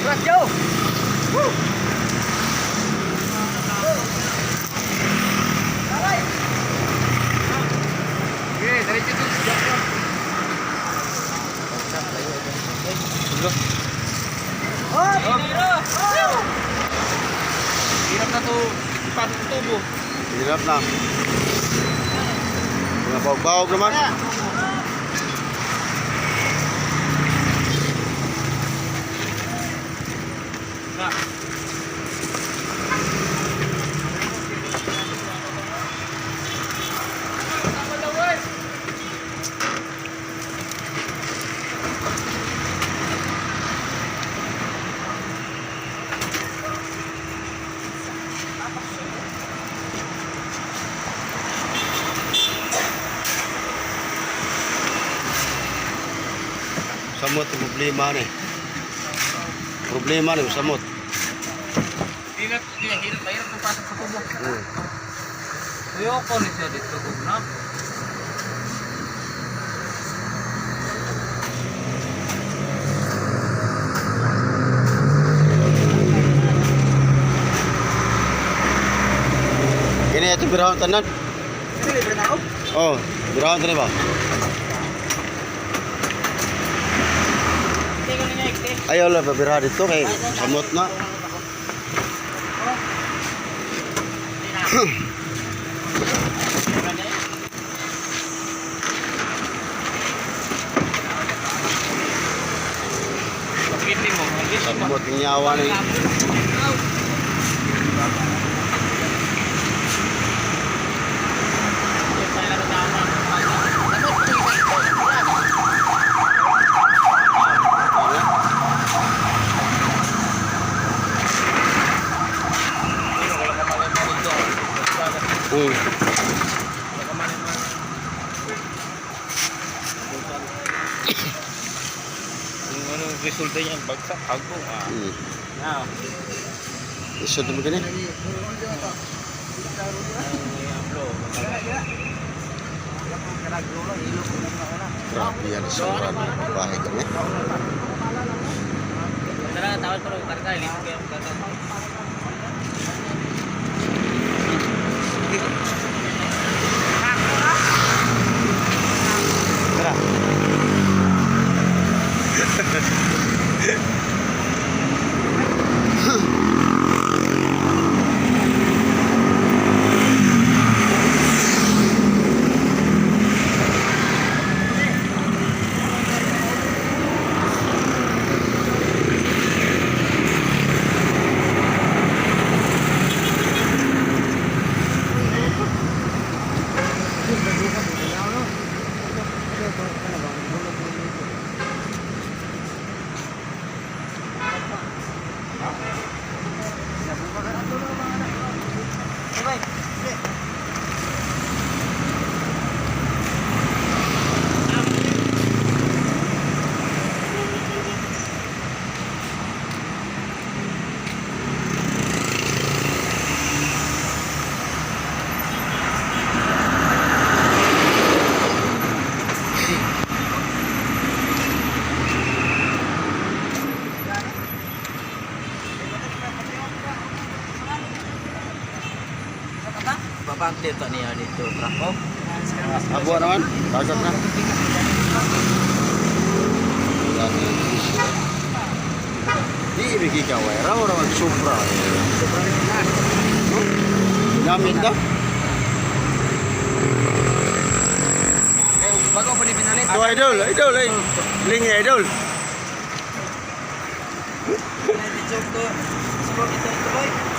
Let's go! Okay, diretso to. Hirap na to. Ipasok sa tubo. Hirap na. Mga bawag-bawag naman. Na. Samot ang problema ni. Problema ni samot. Di na, di na, hirap, mahirap na pasok sa tubo. Hmm. Ayoko ni siya dito na. Kini ito birahon tanan. Libre na ako. Oh, birahon tanan ba? Ayaw lang pabiraha dito kay samot na. Pagkiti mo, ang dito ba? Samot ang yawa ni. Yung anong resulta niyan, bagsak, hagong ah. Hmm. Isod mo kini. Grabe yan, sobra ng bahay kami. Tara, tawad ko lang, karga, lipo kayo ang karga. Tara. Babante to niya dito, trako. Abo naman, bagak na. Wala na yung issue. Di ibig ikaw eh. Raw raw ang sobra. Sobra na. Ginamit na. Bago pa ni pinalit. Ito idol, idol eh. Ling idol. Ito, ito, ito, boy.